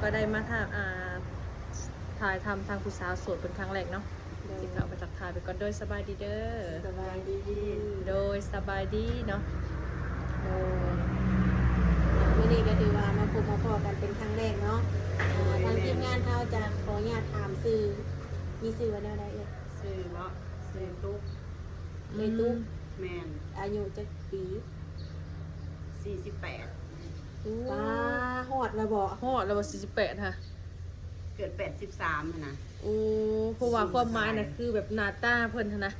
ກໍໄດ້ມາຖ້າ ອ່າ ຖ່າຍທຳທາງຜູ້ສາວໂສດເປັນຄັ້ງແລກເນາະ. ໂດຍ ຊິເຂົ້າໄປທັກທາຍໄປກ່ອນ. ໂດຍ ສະບາຍດີເດີ. ສະບາຍດີ. ໂດຍ ສະບາຍດີເນາະ. ໂດຍ ມື້ນີ້ກໍຖືວ່າມາພົບມາພໍ້ກັນເປັນຄັ້ງແລກເນາະ. ໂດຍ ອ່າ ທາງທີມງານເຮົາຈະຂໍອະນຸຍາດຖາມຊື່ ມີຊື່ວ່າແນວໃດເອີຍ? ຊື່ເບາະ? ຊື່ຕຸກ. ເອີຍຕຸກ. ອືມ ແມ່ນ. ອາຍຸຈັກປີ? ສີ່ສິບແປດ. ໂອ້ ປ້າ ຮອດແລ້ວເບາະ? ຮອດແລ້ວເບາະ ສີ່ສິບແປດຫັ້ນ? ເກີດແປດສິບສາມຫັ້ນນະ. ໂອ້ ເພາະວ່າຄວາມໝາຍນະ ສີ່ສິບແປດ ຄືແບບໜ້າຕາເພິ່ນຫັ້ນນະ.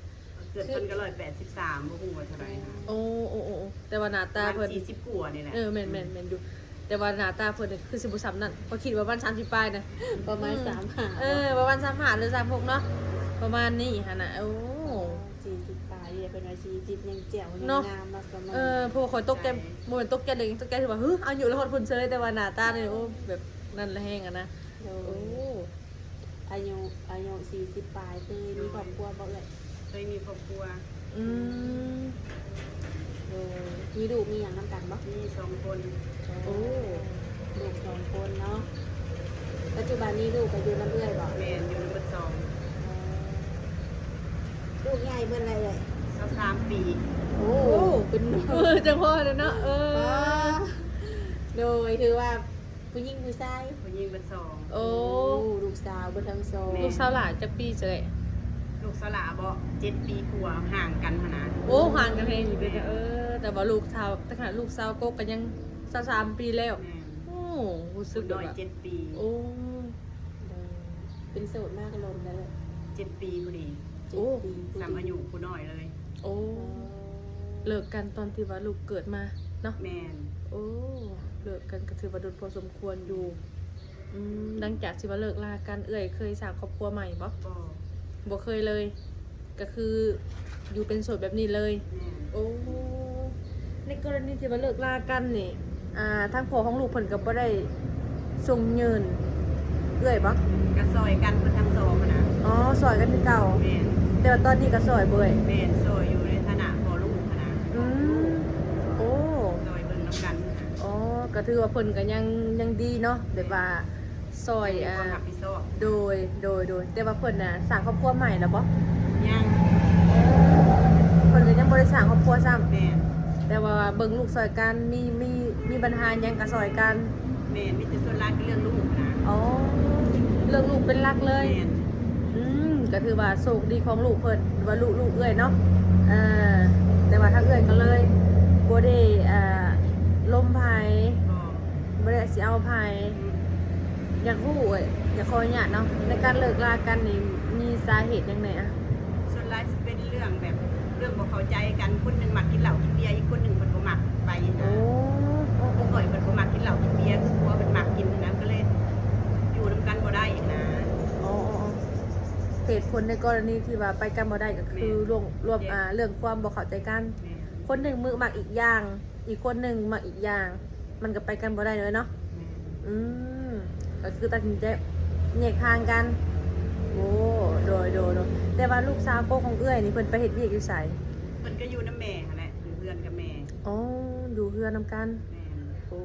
ເກີດເພິ່ນກໍຮ້ອຍແປດສິບສາມ ບໍ່ຮູ້ວ່າເທົ່າໃດນະ. ໂອ້ ໂອ້ ໂອ້ ໂອ້ ແຕ່ວ່າໜ້າຕາເພິ່ນ ປະມານສີ່ສິບກວ່ານີ້ແຫຼະ. ເອີ ແມ່ນ ອືມ ແມ່ນ ແມ່ນຢູ່. ແຕ່ວ່າໜ້າຕາເພິ່ນນີ້ຄືຊິບໍ່ສ່ຳນັ້ນ ຂ້ອຍຄິດວ່າປະມານສາມສິບປາຍນະ. ປະມານ ອືມ ສາມຫ້າ ເອີ ປະມານສາມຫ້າ ຫຼື ສາມຫົກເນາະ ປະມານນີ້ຫັ້ນນະ. ໂອ້ ສີ່ສິບປາຍເດ້ ເພິ່ນວ່າສີ່ສິບຍັງແຈ່ວ ຍັງງາມເນາະ. ເອີ ເພາະວ່າຂ້ອຍຕົກໃຈ ບໍ່ແມ່ນຕົກໃຈເລີຍ ຕົກໃຈທີ່ວ່າ ຫື ອາຍຸລະຮອດພຸ້ນເຊີຍ ແຕ່ວ່າໜ້າຕານີ້ ໂອ້ ແບບນັ້ນລະແຮງຫັ້ນນະ. ໂດຍ ໂອ້ ອາຍຸ ອາຍຸສີ່ສິບປາຍ ເຄີຍມີຄອບຄົວບໍ່ເອື້ອຍ? ເຄີຍມີຄອບຄົວ. ອືມ ໂດຍ ມີລູກມີຫຍັງນຳກັນບໍ່? ມີສອງຄົນ. ໂອ້ ລູກສອງຄົນເນາະ. ປັດຈຸບັນນີ້ລູກກໍຢູ່ນຳເອື້ອຍບໍ່? ແມ່ນ ຢູ່ນຳເບິດສອງ. ອໍ ລູກໃຫຍ່ເບິດແລ້ວເອື້ອຍ? ຊາວສາມປີ. ໂອ້ ໂອ້ ເປັນ ເອີ ຈັ່ງພໍເລີຍເນາະ. ເອີ ໂດຍ ຖືວ່າ ຜູ້ຍິງຜູ້ຊາຍ? ຜູ້ຍິງເບິດສອງ. ໂອ້ ໂອ້ ລູກສາວເບິດທັງສອງ. ແມ່ນ. ລູກສາວຫຼ້າຈັກປີເອື້ອຍ? ລູກສາວຫຼ້າເບາະ ເຈັດປີກວ່າ ຫ່າງກັນຫັ້ນນະ. ໂອ້ ຫ່າງກັນແຮງຢູ່ເດ້. ແມ່ນ. ເອີ ແຕ່ວ່າລູກສາວ ແຕ່ຂະໜາດລູກສາວກົກກໍຍັງຊາວສາມປີແລ້ວ. ແມ່ນ. ໂອ້ ຮູ້ສຶກແບບວ່າ ຜູ້ນ້ອຍເຈັດປີ. ໂອ້ ໂດຍ ເປັນໂສດມາກໍດົນແລ້ວ. ເຈັດປີພໍດີ. ເຈັດປີ. ໂອ້ ສ່ຳອາຍຸຜູ້ນ້ອຍເລີຍ. ໂອ້ ອໍ ເລີກກັນຕອນທີ່ວ່າລູກເກີດມາເນາະ. ແມ່ນ. ໂອ້ ເລີກກັນກໍຖືວ່າດົນພໍສົມຄວນຢູ່. ອືມ ຫຼັງຈາກທີ່ວ່າເລີກລາກັນ ເອື້ອຍເຄີຍສ້າງຄອບຄົວໃໝ່ບໍ່? ບໍ່ ບໍ່ເຄີຍເລີຍ ກໍຄືຢູ່ເປັນໂສດແບບນີ້ເລີຍ. ແມ່ນ. ໂອ້ ໃນກໍລະນີທີ່ວ່າເລີກລາກັນນີ້ ອ່າ ທາງພໍ່ຂອງລູກເພິ່ນກໍບໍ່ໄດ້ສົ່ງເງິນເອື້ອຍບໍ່? ກໍຊ່ອຍກັນເພິ່ນທັງສອງຫັ້ນນະ. ອໍ ຊ່ອຍກັນຄືເກົ່າ. ແມ່ນ. ແຕ່ວ່າຕອນນີ້ກໍຊ່ອຍບໍ່ເອື້ອຍ? ແມ່ນ ຊ່ອຍຢູ່ໃນຖານະພໍ່ລູກຫັ້ນນະ. ອືມ ໂອ້ ຊ່ອຍເບິ່ງນຳກັນ. ອໍ ກໍຖືວ່າເພິ່ນກໍຍັງ ຍັງດີເນາະ ແບບວ່າຊ່ອຍ ມີຄວາມ ອ່າ ຮັບຜິດຊອບ. ໂດຍ ໂດຍ ໂດຍ ແຕ່ວ່າເພິ່ນນະສ້າງຄອບຄົວໃໝ່ແລ້ວບໍ່? ຍັງ. ເອີ ເພິ່ນກໍຍັງບໍ່ໄດ້ສ້າງຄອບຄົວຊ້ຳ. ແມ່ນ. ແຕ່ວ່າເບິ່ງລູກຊ່ອຍກັນ ມີ ມີ ມີບັນຫາຫຍັງກໍຊ່ອຍກັນ. ແມ່ນ ມີແຕ່ສ່ວນຫຼາຍກໍເລື່ອງລູກນະ. ອໍ ເລື່ອງລູກເປັນຫຼັກເລີຍ. ແມ່ນ. ອືມ ກໍຖືວ່າໂຊກດີຂອງລູກເພິ່ນ ຫຼືວ່າລູກ ລູກເອື້ອຍເນາະ. ເອີ ແຕ່ວ່າທາງເອື້ອຍກໍເລີຍບໍ່ໄດ້ ອ່າ ລົມໃຜ ບໍ່ ບໍ່ໄດ້ຊິເອົາໃຜ. ອືມ ຢາກຮູ້ເອີຍ ຢາກຂໍອະນຸຍາດເນາະ ໃນການເລີກລາກັນນີ້ ມີສາເຫດຫຍັງແດ່ອະ? ສ່ວນຫຼາຍຊິເປັນເລື່ອງແບບ ເລື່ອງບໍ່ເຂົ້າໃຈກັນ ຄົນໜຶ່ງມັກກິນເຫຼົ້າກິນເບຍ ອີກຄົນໜຶ່ງເພິ່ນບໍ່ມັກໄປນະ. ໂອ້ ໂອ້ ໂອ້ ຜູ້ຂ້ອຍເພິ່ນບໍ່ມັກກິນເຫຼົ້າກິນເບຍ ຄືຜົວເພິ່ນມັກກິນນະ ກໍເລີຍຢູ່ນຳກັນບໍ່ໄດ້ນະ. ອໍ ເຫດຜົນໃນກໍລະນີທີ່ວ່າໄປກັນບໍ່ໄດ້ ກໍຄື ແມ່ນ ລວມ ລວມ ແມ່ນ ອ່າ ເລື່ອງຄວາມບໍ່ເຂົ້າໃຈກັນ. ແມ່ນ. ຄົນໜຶ່ງມັກອີກຢ່າງ ອີກຄົນໜຶ່ງມັກອີກຢ່າງ ມັນກໍໄປກັນບໍ່ໄດ້ເລີຍເນາະ. ແມ່ນ. ອືມ ກໍຄືຕັດສິນໃຈແຍກທາງກັນ. ໂອ້ ໂດຍ ໂດຍ ໂດຍ ແຕ່ວ່າລູກສາວໂກຂອງເອື້ອຍນີ້ ເພິ່ນໄປເຮັດວຽກຢູ່ໃສ? ເພິ່ນກໍຢູ່ນຳແມ່ຫັ້ນແຫຼະ ຢູ່ເຮືອນກັບແມ່. ອໍ ຢູ່ເຮືອນນຳກັນ. ແມ່ນ. ໂອ້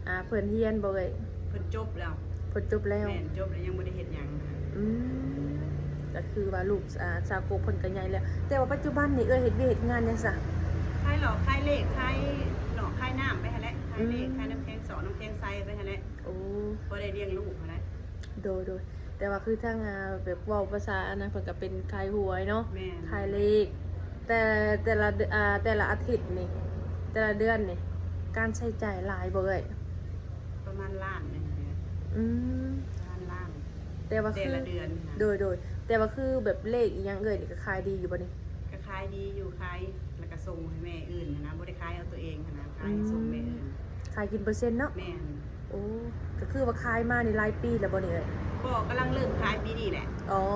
ອ່າ ເພິ່ນຮຽນບໍ່ເອີຍ? ເພິ່ນຈົບແລ້ວ. ເພິ່ນຈົບແລ້ວ. ແມ່ນ ຈົບແລ້ວ ຍັງບໍ່ໄດ້ເຮັດຫຍັງ. ອືມ ກໍຄືວ່າລູກ ອ່າ ສາວກົກເພິ່ນກໍໃຫຍ່ແລ້ວ. ແຕ່ວ່າປັດຈຸບັນນີ້ເອື້ອຍເຮັດວຽກເຮັດງານຫຍັງຊະ? ຂາຍຫຼອກຂາຍເລກ ຂາຍຫຼອກຂາຍນ້ຳໄປຫັ້ນແຫຼະ ຂາຍເລກ ອືມ ຂາຍນ້ຳແຂງສອກ ນ້ຳແຂງໃສໄປຫັ້ນແຫຼະ. ໂອ້ ພໍໄດ້ລ້ຽງລູກຫັ້ນແຫຼະ. ໂດຍ ໂດຍ ແຕ່ວ່າຄືທາງ ອ່າ ແບບເວົ້າພາສາອັນນັ້ນ ເພິ່ນກໍເປັນຂາຍຫວຍເນາະ. ແມ່ນ. ຂາຍເລກ ແຕ່ ແຕ່ລະ ອ່າ ແຕ່ລະອາທິດນີ້ ແຕ່ລະເດືອນນີ້ ການໃຊ້ຈ່າຍຫຼາຍບໍ່ເອີຍ? ປະມານລ້ານໜຶ່ງ. ອືມ ປະມານລ້ານ ແຕ່ວ່າຄື ແຕ່ລະເດືອນ. ໂດຍ ໂດຍ ແຕ່ວ່າຄືແບບເລກອີ່ຫຍັງເອີຍນີ້ ກໍຂາຍດີຢູ່ບໍ່ນີ້? ກໍຂາຍດີຢູ່ ຂາຍແລ້ວກໍສົ່ງໃຫ້ແມ່ອື່ນຫັ້ນນະ ບໍ່ໄດ້ຂາຍເອົາຕົວເອງຫັ້ນນະ ຂາຍ ອືມ ສົ່ງແມ່ອື່ນ. ຂາຍກິນເປີເຊັນເນາະ? ແມ່ນ. ໂອ້ ກໍຄືວ່າຂາຍມານີ້ຫຼາຍປີແລ້ວບໍ່ນີ້ເອີຍ? ບໍ່ ກຳລັງເລີ່ມຂາຍປີນີ້ແຫຼະ.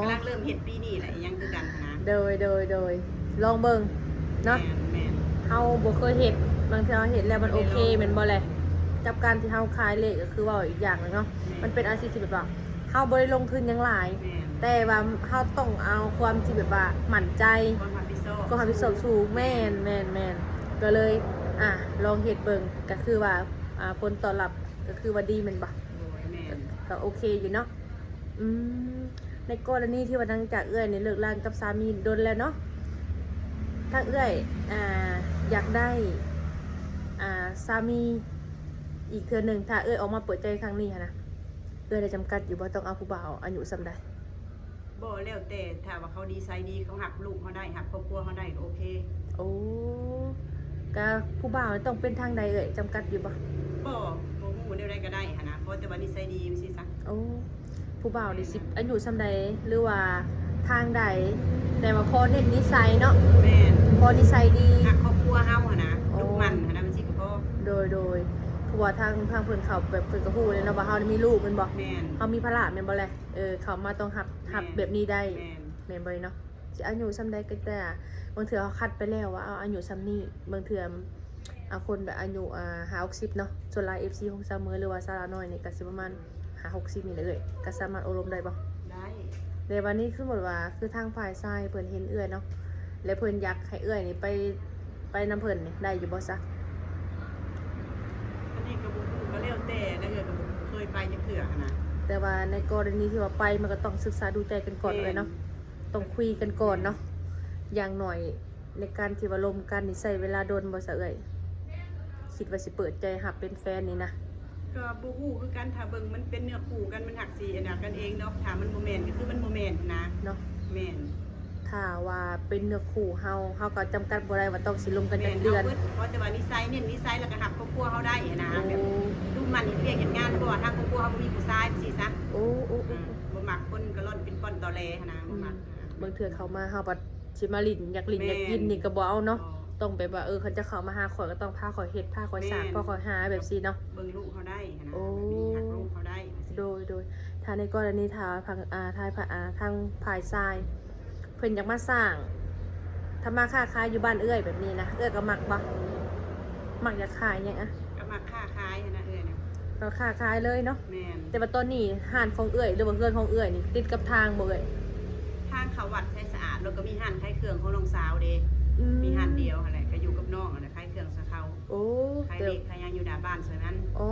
ອໍ ກຳລັງເລີ່ມເຮັດປີນີ້ແຫຼະ ຍັງຄືກັນຫັ້ນນະ. ໂດຍ ໂດຍ ໂດຍ ລອງເບິ່ງເນາະ. ແມ່ນ ແມ່ນ. ເຮົາບໍ່ເຄີຍເຮັດ ບາງເທື່ອເຮົາເຮັດແລ້ວມັນໂອເຄແມ່ນບໍ່ແຫຼະ? ກັບການທີ່ເຮົາຂາຍເລກກໍຄືເວົ້າອີກຢ່າງໜຶ່ງເນາະ. ແມ່ນ. ມັນເປັນອາຊີບທີ່ແບບວ່າ ເຮົາບໍ່ໄດ້ລົງທຶນຫຍັງຫຼາຍ ແມ່ນ ແຕ່ວ່າເຮົາຕ້ອງເອົາຄວາມທີ່ແບບວ່າໝັ້ນໃຈ ຄວາມຮັບຜິດຊອບ ຄວາມຮັບຜິດຊອບສູງ. ແມ່ນ ແມ່ນ ແມ່ນ ກໍເລີຍ ອ່າ ລອງເຮັດເບິ່ງ ກໍຄືວ່າ ອ່າ ຜົນຕອບຮັບກໍຄືວ່າດີແມ່ນບໍ່? ໂດຍ ແມ່ ກໍໂອເຄຢູ່ເນາະ. ອືມ ໃນກໍລະນີທີ່ວ່າຫຼັງຈາກເອື້ອຍນີ້ເລີກລາກັບສາມີດົນແລ້ວເນາະ ທາງເອື້ອຍ ອ່າ ຢາກໄດ້ ອ່າ ສາມີອີກເທື່ອໜຶ່ງ ຖ້າເອື້ອຍອອກມາເປີດໃຈຄັ້ງນີ້ຫັ້ນນະ ເອື້ອຍໄດ້ຈຳກັດຢູ່ບໍ່ ຕ້ອງເອົາຜູ້ບ່າວອາຍຸສ່ຳໃດ? ບໍ່ ແລ້ວແຕ່ ຖ້າວ່າເຂົານິໄສດີ ເຂົາຮັກລູກເຮົາໄດ້ ຮັກຄອບຄົວເຮົາໄດ້ ກໍໂອເຄ. ໂອ້ ກະຜູ້ບ່າວຕ້ອງເປັນທາງໃດເອື້ອຍ ຈຳກັດຢູ່ບໍ່? ບໍ່ ບໍ່ຮູ້ ແນວໃດກໍໄດ້ຫັ້ນນະ ຂໍແຕ່ວ່ານິໄສດີຈັ່ງຊີ້ຊະ. ໂອ້ ຜູ້ບ່າວນີ້ຊິອາຍຸສ່ຳໃດ ຫຼືວ່າທາງໃດ ແຕ່ວ່າຂໍເນັ້ນນິໄສເນາະ? ແມ່ນ ຂໍນິໄສດີ ຮັກຄອບຄົວເຮົາຫັ້ນນະ ໂອ້ ດຸໝັ່ນຫັ້ນນະ ຈັ່ງຊີ້ກໍພໍ. ໂດຍ ໂດຍ ເພາະວ່າທາງ ທາງເພິ່ນເຂົາແບບ ເພິ່ນກໍຮູ້ແລ້ວເນາະວ່າເຮົາມີລູກແມ່ນບໍ່? ແມ່ນ ເຮົາມີພາລະແມ່ນບໍ່ແລະ? ເອີ ເຂົາມາຕ້ອງຮັບ ຮັບແບບນີ້ໄດ້ ແມ່ນ ແມ່ນບໍ່ເນາະ? ຊິອາຍຸສ່ຳໃດກໍແຕ່ ບາງເທື່ອເຮົາຄັດໄປແລ້ວວ່າເອົາອາຍຸສ່ຳນີ້ ບາງເທື່ອ ອາ ຄົນແບບອາຍຸ ອ່າ ຫ້າຫົກສິບເນາະ ສ່ວນຫຼາຍເອັຟຊີຂອງສາວເມີ ຫຼືວ່າສາວລາວນ້ອຍນີ້ກໍຊິປະມານຫ້າຫົກສິບນີ້ແຫຼະເອື້ອຍ ກໍສາມາດໂອ້ລົມໄດ້ບໍ່? ໄດ້. ແຕ່ບາດນີ້ສົມມຸດວ່າ ຄືທາງຝ່າຍຊາຍເພິ່ນເຫັນເອື້ອຍເນາະ ແລະເພິ່ນຢາກໃຫ້ເອື້ອຍນີ້ໄປ ໄປນຳເພິ່ນນີ້ໄດ້ຢູ່ບໍ່ຊະ? ອັນນີ້ກໍບໍ່ຮູ້ ກໍແລ້ວແຕ່ ແລ້ວເອື້ອຍກໍບໍ່ເຄີຍໄປຈັກເທື່ອຫັ້ນນະ. ແຕ່ວ່າໃນກໍລະນີທີ່ວ່າໄປ ມັນກໍຕ້ອງສຶກສາດູໃຈກັນກ່ອນເອື້ອຍເນາະ ຕ້ອງຄຸຍກັນກ່ອນເນາະ ຢ່າງໜ້ອຍໃນການທີ່ວ່າລົມກັນນີ້ໃຊ້ເວລາດົນບໍ່ຊະເອື້ອຍ? ຄິດວ່າຊິເປີດໃຈຮັບເປັນແຟນນີ້ນະ. ກໍບໍ່ຮູ້ຄືກັນ ຖ້າເບິ່ງມັນເປັນເນື້ອຄູ່ກັນ ມັນຮັກຊິອັນນັ້ນກັນເອງດອກ ຖ້າມັນບໍ່ແມ່ນກໍຄືມັນບໍ່ແມ່ນນະ. ເນາະ ແມ່ນ ຖ້າວ່າເປັນເນື້ອຄູ່ເຮົາ ເຮົາກໍຈຳກັດບໍ່ໄດ້ວ່າຕ້ອງຊິລົມກັນຈັກເດືອນ. ແມ່ນ ເຮົາເບິດ ຂໍແຕ່ວ່ານິໄສ ເນັ້ນນິໄສ ແລ້ວກໍຮັກຄອບຄົວເຮົາໄດ້ຫັ້ນນະ. ໂອ້ ແບບດຸໝັ່ນເຮັດວຽກເຮັດງານ ເພາະວ່າທາງຄອບຄົວເຮົາບໍ່ມີຜູ້ຊາຍຈັ່ງຊີ້ຊະ. ໂອ້ ໂອ້ ອືມ ບໍ່ມັກຄົນກະລ່ອນ ເປັນປ້ອນຕອແຫຼຫັ້ນນະ ບໍ່ມັກ. ອືມ ບາງເທື່ອເຂົາມາເຮົາບັດ ຊິມາຫຼິ້ນ ຢາກຫຼິ້ນ ແມ່ນ ຢາກກິນນີ້ກໍບໍ່ເອົາເນາະ. ອໍ ຕ້ອງແບບວ່າ ເອີ ຄັນຈະເຂົ້າມາຫາຂ້ອຍກໍຕ້ອງພາຂ້ອຍເຮັດ ພາຂ້ອຍສ້າງ ແມ່ນ ພາຂ້ອຍຫາແບບຊີ້ເນາະ. ເບິ່ງລູກເຮົາໄດ້ຫັ້ນນະ. ໂອ້ ແບບນີ້ຮັກລູກເຮົາໄດ້. ໂດຍ ໂດຍ ຖ້າໃນກໍລະນີ ຖ້າທາງ ອ່າ ທາງ ອ່າ ທາງຝ່າຍຊາຍເພິ່ນຢາກມາສ້າງທຳມາຄ້າຂາຍຢູ່ບ້ານເອື້ອຍແບບນີ້ນະ ເອື້ອຍກໍມັກບໍ່? ມັກຢາກຂາຍຫຍັງອະ? ກໍມັກຄ້າຂາຍຫັ້ນນະເອື້ອຍນະ. ກໍຄ້າຂາຍເລີຍເນາະ. ແມ່ນ ແຕ່ວ່າຕອນນີ້ຮ້ານຂອງເອື້ອຍ ຫຼືວ່າເຮືອນຂອງເອື້ອຍນີ້ຕິດກັບທາງບໍ່ເອື້ອຍ? ທາງເຂົ້າວັດໄຊສະອາດ ແລ້ວກໍມີຮ້ານຂາຍເຄື່ອງຂອງນ້ອງສາວເດ້. ອືມ ມີຮ້ານດຽວຫັ້ນແຫຼະ ກໍຢູ່ກັບນ້ອງຫັ້ນແຫຼະ ຂາຍເຄື່ອງຊ່ວຍເຂົາ. ໂອ້ ຂາຍເຫຼັກຂາຍຫຍັງຢູ່ໜ້າບ້ານຊ່ວຍນັ້ນ. ອໍ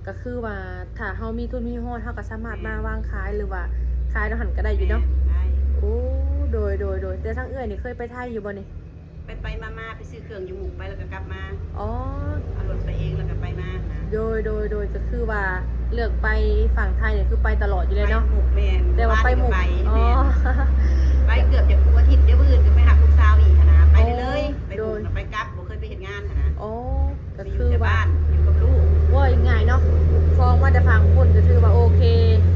ກໍຄືວ່າຖ້າເຮົາມີທຶນມີຮອນ ເຮົາກໍສາມາດ ແມ່ນ ມາວາງຂາຍ ຫຼືວ່າຂາຍນຳຫັ້ນກໍໄດ້ຢູ່ເນາະ. ແມ່ນ ໄດ້. ໂອ້ ໂດຍ ໂດຍ ໂດຍ ແຕ່ທາງເອື້ອຍນີ້ເຄີຍໄປໄທຢູ່ບໍ່ນີ້? ໄປໄປມາໆ ໄປຊື້ເຄື່ອງຢູ່ມຸກ ໄປແລ້ວກໍກັບມາ. ອໍ ເອົາລົດໄປເອງແລ້ວກໍໄປມານະ. ໂດຍ ໂດຍ ໂດຍ ກໍຄືວ່າເລືອກໄປຝັ່ງໄທນີ້ຄືໄປຕະຫຼອດຢູ່ແລ້ວເນາະ. ໄປມຸກ ແມ່ນ ແຕ່ວ່າໄປມຸກ ວານນີ້ກໍໄປ. ອໍ ແມ່ນ ໄປເກືອບຈະທຸກອາທິດເດ້ ມື້ອື່ນກໍໄປຮັບລູກສາວອີກຫັ້ນນະ. ໄປເລີຍໆ ອໍ ໄປມຸກ ໂດຍ ແລ້ວໄປກັບ ບໍ່ເຄີຍໄປເຮັດງານຫັ້ນນະ. ອໍ ກໍຄືວ່າ ຢູ່ແຕ່ບ້ານ ຢູ່ກັບລູກ. ເວົ້າງ່າຍໆເນາະ ຄອງວ່າແຕ່ຝັ່ງພຸ້ນກໍຖືວ່າໂອເຄ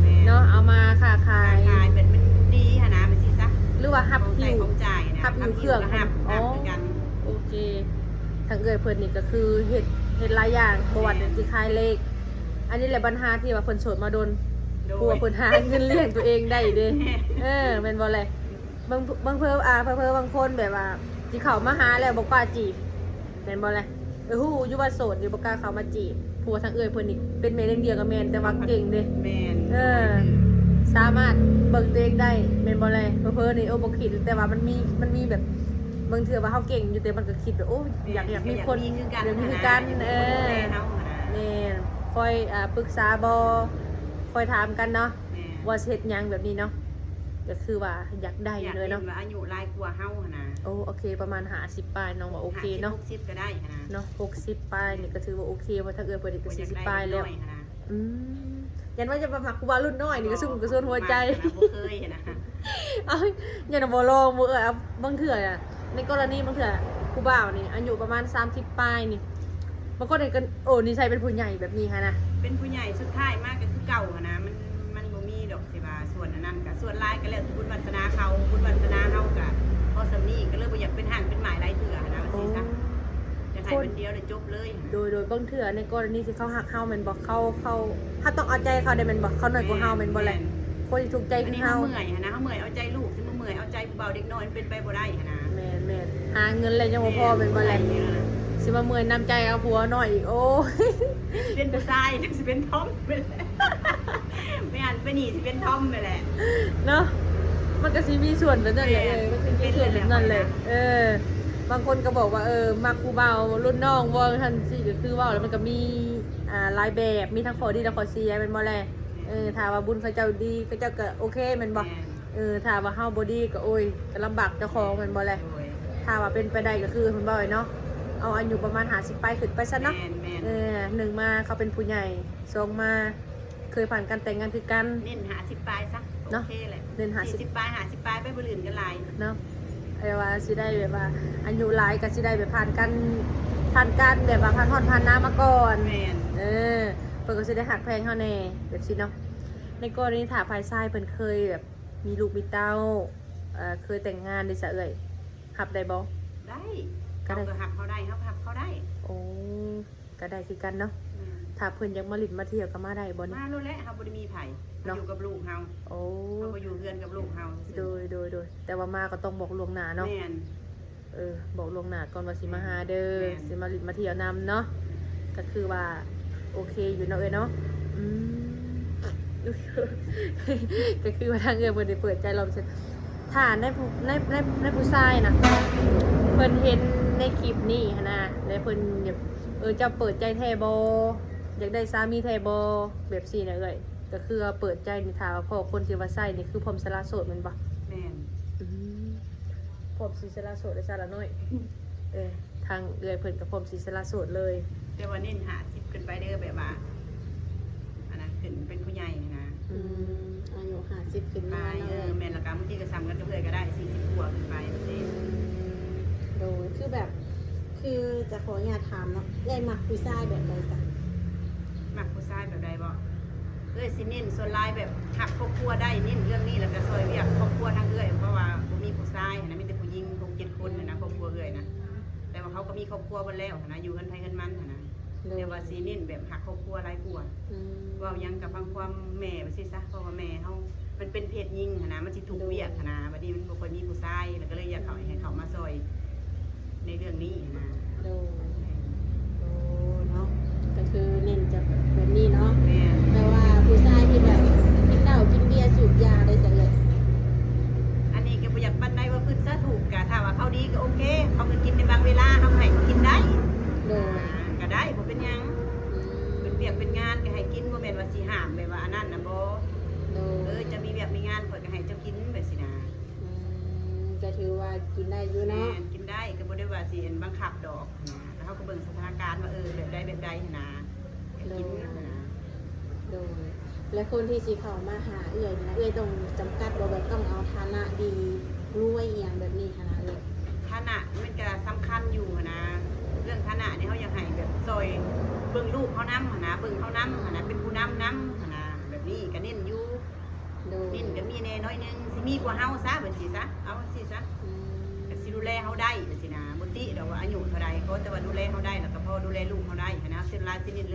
ແມ່ນ ເນາະ ເອົາມາຄ້າຂາຍ ຄ້າຂາຍແບບມັນດີຫັ້ນນະ ແບບຊີ້ຊະ ຫຼືວ່າຮັບຫິ້ວ ຂອງໃຊ້ຂອງຈ່າຍນະ ຮັບຫິ້ວເຄື່ອງ ຮັບຫິ້ວກໍຮັບ ອໍ ຮັບຄືກັນ. ໂອເຄ ທາງເອື້ອຍເພິ່ນນີ້ກໍຄືເຮັດ ເຮັດຫຼາຍຢ່າງ ບໍ່ວ່າແຕ່ ແມ່ນ ຊິຂາຍເຫຼັກ. ອັນນີ້ແຫຼະບັນຫາທີ່ວ່າເພິ່ນໂສດມາດົນ ໂດຍ ເພາະວ່າເພິ່ນຫາເງິນລ້ຽງຕົວເອງໄດ້ເດ້. ແມ່ນ ເອີ ແມ່ນບໍ່ແລະ? ບາງ ບາງເພີ ອ່າ ເຜີໆ ບາງຄົນແບບວ່າຊິເຂົ້າມາຫາແລ້ວບໍ່ກ້າຈີບ ແມ່ນບໍ່ລະ? ເອີ ຮູ້ຢູ່ວ່າໂສດນີ້ບໍ່ກ້າເຂົ້າມາຈີບ ເພາະວ່າທາງເອື້ອຍເພິ່ນນີ້ເປັນແມ່ລ້ຽງດຽວກໍແມ່ນ ແຕ່ວ່າເກັ່ງເດ້. ແມ່ນ ເອີ ສາມາດເບິ່ງຕົວເອງໄດ້ ແມ່ນບໍ່ລະ? ເຜີໆນີ້ ໂອ້ ບໍ່ຄິດ ແຕ່ວ່າມັນມີ ມັນມີແບບ ບາງເທື່ອວ່າເຮົາເກັ່ງຢູ່ ແຕ່ມັນກໍຄິດແບບ ໂອ້ ແມ່ນ ຢາກ ຢາກມີຄົນ ຢາກມີຄືກັນ ຢາກມີຄືກັນ ຫັ້ນນະ ເອີ ຢາກມີຄົນດູແລເຮົາຫັ້ນນະ. ແມ່ນ ຄອຍ ອ່າ ປຶກສາບໍ່ ຄອຍຖາມກັນເນາະ. ແມ່ນ ວ່າຊິເຮັດຫຍັງແບບນີ້ເນາະ ກໍຄືວ່າຢາກໄດ້ເລີຍເນາະ. ຢາກເປັນວ່າອາຍຸຫຼາຍກວ່າເຮົາຫັ້ນນະ. ໂອ້ ໂອເຄ ປະມານຫ້າສິບປາຍ ນ້ອງວ່າໂອເຄເນາະ. ຫ້າສິບ ຫົກສິບກໍໄດ້ຫັ້ນນະ. ເນາະ ຫົກສິບປາຍນີ້ກໍຖືວ່າໂອເຄ ວ່າທາງເອື້ອຍເພິ່ນນີ້ກໍສີ່ສິບປາຍແລ້ວ. ບໍ່ຢາກໄດ້ນ້ອຍຫັ້ນນະ. ອືມ ຢ້ານວ່າຈະບໍ່ມັກຜູ້ບ່າວລຸ້ນນ້ອຍນີ້ ກໍຊຸມກະຊວນຫົວໃຈ. ບໍ່ມັກຫັ້ນນະ ບໍ່ເຄີຍຫັ້ນນະ. ເອົ້າ ຢ້ານວ່າບໍ່ລອງ ບໍ່ເອື້ອຍ ເອົາ ບາງເທື່ອ ໃນກໍລະນີບາງເທື່ອຜູ້ບ່າວນີ້ອາຍຸປະມານສາມສິບປາຍນີ້ ບາງຄົນກໍ ໂອ້ ນິໄສເປັນຜູ້ໃຫຍ່ແບບນີ້ຫັ້ນນະ. ເປັນຜູ້ໃຫຍ່ ສຸດທ້າຍມາກໍຄືເກົ່າຫັ້ນນະ. ມັນ ມັນບໍ່ມີດອກທີ່ວ່າສ່ວນອັນນັ້ນ ກໍສ່ວນຫຼາຍກໍແລ້ວແຕ່ບຸນວາສະໜາເຂົາ. ບຸນວາສະໜາເຮົາກໍພໍສ່ຳນີ້ ກໍເລີຍບໍ່ຢາກເປັນຮ່າງເປັນໝ້າຍຫຼາຍເທື່ອຫັ້ນນະ ວ່າຊີ້ຊະ. ໂອ້ ຢາກໃຫ້ ຄົນ ເປັນດຽວແລ້ວຈົບເລີຍ. ໂດຍ ໂດຍ ບາງເທື່ອໃນກໍລະນີທີ່ເຂົາຮັກເຮົາແມ່ນບໍ່ ເຂົາ ເຂົາ ເຮົາຕ້ອງເອົາໃຈເຂົາໄດ້ແມ່ນບໍ່? ເຂົາໜ້ອຍກວ່າເຮົາແມ່ນບໍ່ແຫຼະ? ແມ່ນ ຄົນທີ່ທຸກໃຈຄືເຮົາ. ອັນນີ້ເຮົາເມື່ອຍຫັ້ນນະ ເຮົາເມື່ອຍເອົາໃຈລູກ ຊິມາເມື່ອຍເອົາໃຈຜູ້ບ່າວເດັກນ້ອຍ ມັນເປັນໄປບໍ່ໄດ້ຫັ້ນນະ. ແມ່ນໆ ຫາເງິນແລ້ວຍັງບໍ່ພໍແມ່ນບໍ່ແຫຼະ? ແມ່ນ ເມື່ອຍຫັ້ນນະ ຊິມາເມື່ອຍນຳໃຈເອົາຜົວນ້ອຍອີກ ໂອ້ຍ ຊິເປັນຜູ້ຊາຍ ຊິເປັນທອມໄປແຫຼະ ໄປຫັ້ນໄປນີ້ ຊິເປັນທອມໄປແຫຼະເນາະ. ມັນກໍຊິມີສ່ວນແບບນັ້ນແຫຼະ ແມ່ນ ເອີ ມັນຊິມີສ່ວນແບບນັ້ນແຫຼະ. ເປັນແບບນັ້ນແຫຼະ ເອີ ບາງຄົນກໍບອກວ່າ ເອີ ມັກຜູ້ບ່າວລຸ້ນນ້ອງ ເວົ້າຊັ້ນຊີ້ ກໍຄືເວົ້າແລ້ວມັນກໍມີ ອ່າ ຫຼາຍແບບ ມີທັງຂໍ້ດີ ແລະ ຂໍ້ເສຍ ແມ່ນບໍ່ແລະ? ເອີ ຖ້າວ່າບຸນເຂົາເຈົ້າດີ ເຂົາເຈົ້າກໍໂອເຄແມ່ນບໍ່? ແມ່ນ. ເອີ ຖ້າວ່າເຮົາບໍ່ດີກໍ ໂອ້ຍ ກໍລຳບາກເຈົ້າຂອງແມ່ນບໍ່ແລະ? ໂດຍ. ຖ້າວ່າເປັນໄປໄດ້ກໍຄືເພິ່ນເວົ້າເນາະ ເອົາອາຍຸປະມານຫ້າສິບປາຍຂຶ້ນໄປຊະເນາະ. ແມ່ນໆ. ເອີ ໜຶ່ງມາເຂົາເປັນຜູ້ໃຫຍ່ ສອງມາ ເຄີຍຜ່ານການແຕ່ງງານຄືກັນ ເນັ້ນຫ້າສິບປາຍຊະ ເນາະ ໂອເຄແຫຼະ ເນັ້ນຫ້າສິບ ສີ່ສິບປາຍ ຫ້າສິບປາຍໄປ ບໍ່ລື່ນກັນຫຼາຍເນາະ ແຕ່ວ່າຊິໄດ້ແບບວ່າອາຍຸຫຼາຍກໍຊິໄດ້ແບບຜ່ານການ ຜ່ານການແບບວ່າຜ່ານຮ້ອນຜ່ານໜາວມາກ່ອນ. ແມ່ນ. ເອີ ເພິ່ນກໍຊິໄດ້ຮັກແພງເຮົາແດ່ ແບບຊີ້ເນາະ. ໃນກໍລະນີຖ້າຝ່າຍຊາຍເພິ່ນເຄີຍແບບມີລູກມີເຕົ້າ ເອີ ເຄີຍແຕ່ງງານເດຊະເອື້ອຍ ຮັບໄດ້ບໍ່? ໄດ້ ກໍໄດ້ ເຂົາກໍຮັກເຮົາໄດ້ ເຮົາກໍຮັກເຂົາໄດ້. ໂອ້ ກໍໄດ້ຄືກັນເນາະ. ແມ່ນ. ຖ້າເພິ່ນຢາກມາຫຼິ້ນມາທ່ຽວກໍມາໄດ້ບໍ່ນີ້? ມາໂລດແຫຼະ ເຮົາບໍ່ໄດ້ມີໃຜ ເຮົາ ເນາະ ຢູ່ກັບລູກເຮົາ. ໂອ້ ເຮົາກໍຢູ່ເຮືອນກັບລູກເຮົາ. ໂດຍ ໂດຍ ໂດຍ ແຕ່ວ່າມາກໍຕ້ອງບອກລ່ວງໜ້າເນາະ. ແມ່ນ. ເອີ ບອກລ່ວງໜ້າກ່ອນວ່າຊິມາຫາເດີ ແມ່ນ ຊິມາຫຼິ້ນມາທ່ຽວນຳເນາະ ກໍຄືວ່າໂອເຄຢູ່ເນາະເອື້ອຍເນາະ. ອືມ ກໍຄືວ່າທາງເອື້ອຍເພິ່ນໄດ້ເປີດໃຈລອບເຊັນ ຖ້າໃນຜູ້ ໃນ ໃນ ໃນຜູ້ຊາຍນະ ເພິ່ນເຫັນໃນຄລິບນີ້ຫັ້ນນະ ແລະເພິ່ນແບບ ເອີ ເຈົ້າເປີດໃຈແທ້ບໍ່? ຢາກໄດ້ສາມີແທ້ບໍ່? ແບບຊີ້ນະເອື້ອຍ ກໍຄືວ່າເປີດໃຈນີ້ ຖ້າວ່າພໍ້ຄົນທີ່ວ່າໃຊ້ນີ້ຄືພ້ອມສະຫຼະໂສດແມ່ນບໍ່? ແມ່ນ. ອືມ ພ້ອມຊິສະຫຼະໂສດແລ້ວຊະລະນ້ອຍ. ເອີ ທາງເອື້ອຍເພິ່ນກໍພ້ອມຊິສະຫຼະໂສດເລີຍ ແຕ່ວ່າເນັ້ນຫ້າສິບຂຶ້ນໄປເດີ ແບບວ່າ ອັນນັ້ນ ຂຶ້ນເປັນຜູ້ໃຫຍ່ນະ. ອືມ ອືມ ອາຍຸຫ້າສິບຂຶ້ນມາເນາະ. ເອີ ແມ່ນ ແລ້ວກໍບາງທີກໍສ່ຳກັນກັບເອື້ອຍກໍໄດ້ ສີ່ສິບກວ່າຂຶ້ນໄປຈັ່ງຊີ້. ອືມ ໂດຍ ຄືແບບ ຄືຈະຂໍອະນຸຍາດຖາມເນາະ ເອື້ອຍມັກຜູ້ຊາຍແບບໃດຊະ? ມັກຜູ້ຊາຍແບບໃດບໍ? ເອື້ອຍຊິເນັ້ນສ່ວນຫຼາຍແບບຮັກຄອບຄົວໄດ້ ເນັ້ນເລື່ອງນີ້ ແລ້ວກໍຊ່ອຍວຽກຄອບຄົວທາງເອື້ອຍ ເພາະວ່າບໍ່ມີຜູ້ຊາຍຫັ້ນນະ ມີແຕ່ຜູ້ຍິງຫົກເຈັດຄົນຫັ້ນນະ ອືມ ຄອບຄົວເອື້ອຍນະ ແຕ່ວ່າເຂົາກໍມີຄອບຄົວເບິດແລ້ວຫັ້ນນະ ຢູ່ເຮືອນໃຜເຮືອນມັນຫັ້ນນະ. ໂດຍ. ແຕ່ວ່າຊິເນັ້ນແບບຮັກຄອບຄົວຫຼາຍກວ່າ ອືມ ເວົ້າຫຍັງກໍຟັງຄວາມແມ່ວ່າຊີ້ຊະ ເພາະວ່າແມ່ເຮົາມັນເປັນເພດຍິງຫັ້ນນະ ມັນຊິທຸກວຽກຫັ້ນນະ. ໂດຍ. ບັດນີ້ມັນບໍ່ຄ່ອຍມີຜູ້ຊາຍ ແລ້ວກໍເລີຍຢາກເຂົ້າ ໃຫ້ເຂົາມາຊ່ອຍໃນເລື່ອງນີ້ຫັ້ນນະ. ໂດຍ ໂອ້ ເນາະ ກໍຄືເນັ້ນຈາກແບບນີ້ເນາະ. ແມ່ນ. ແຕ່ວ່າຜູ້ຊາຍທີ່ແບບກິນເຫຼົ້າກິນເບຍສູບຢາໄດ້ຊະເອື້ອຍ? ອັນນີ້ກໍບໍ່ຢາກປານໃດວ່າພຶດສາ ຖືກ ກໍຖ້າວ່າເຂົາດີກໍໂອເຄ ເຂົາກໍກິນໃນບາງເວລາ ເຮົາໃຫ້ເຂົາກິນໄດ້. ໂດຍ. ອ່າ ກໍໄດ້ ບໍ່ເປັນຫຍັງ. ອືມ ເປັນວຽກເປັນງານກໍໃຫ້ກິນ ບໍ່ແມ່ນວ່າຊິຫ້າມແບບວ່າອັນນັ້ນນະ ບໍ່. ໂດຍ. ເອີ ເຈົ້າມີວຽກມີງານ ຂ້ອຍກໍໃຫ້ເຈົ້າກິນ ແບບຊີ້ນະ. ອືມ ກໍຖືວ່າກິນໄດ້ຢູ່ເນາະ. ແມ່ນ ກິນໄດ້ ກໍບໍ່ໄດ້ວ່າຊິ ອັນ ບັງຄັບດອກ. ຫັ້ນນະ ແລ້ວເຮົາກໍເບິ່ງສະຖານະການວ່າ ເອີ ແບບໃດແບບໃດຫັ້ນນະ ໃຫ້ກິນຫັ້ນນະ. ໂດຍ. ແລະຄົນທີ່ຊິເຂົ້າມາຫາເອື້ອຍນີ້ນະ ເອື້ອຍຕ້ອງຈຳກັດບໍ່ ແບບຕ້ອງເອົາຖານະດີ ລວຍອີ່ຫຍັງແບບນີ້ຫັ້ນນະເອື້ອຍ? ຖານະມັນກໍສຳຄັນຢູ່ຫັ້ນນະ ເລື່ອງຖານະນີ້ເຮົາຢາກໃຫ້ແບບຊ່ອຍເບິ່ງລູກເຮົານຳຫັ້ນນະ ເບິ່ງເຮົານຳຫັ້ນນະ ເປັນຜູ້ນຳນຳຫັ້ນນະ ແບບນີ້ກໍເນັ້ນຢູ່. ໂດຍ. ເນັ້ນກໍມີແດ່ໜ້ອຍໜຶ່ງ ຊິມີກວ່າເຮົາຊະ ແບບຊີ້ຊະ ເອົາຈັ່ງຊີ້ຊະ. ອືມ ກໍຊິດູແລເຮົາໄດ້ຈັ່ງຊີ້ນະ ບໍ່ຕິດອກວ່າອາຍຸເທົ່າໃດ ຂໍແຕ່ວ່າດູແລເຮົາໄດ້ ແລ້ວກໍພໍດູແລລູກເຮົາໄດ້ຫັ້ນນະ. ສ່ວນຫຼາຍຊິເນັ້ນເລື່ອງ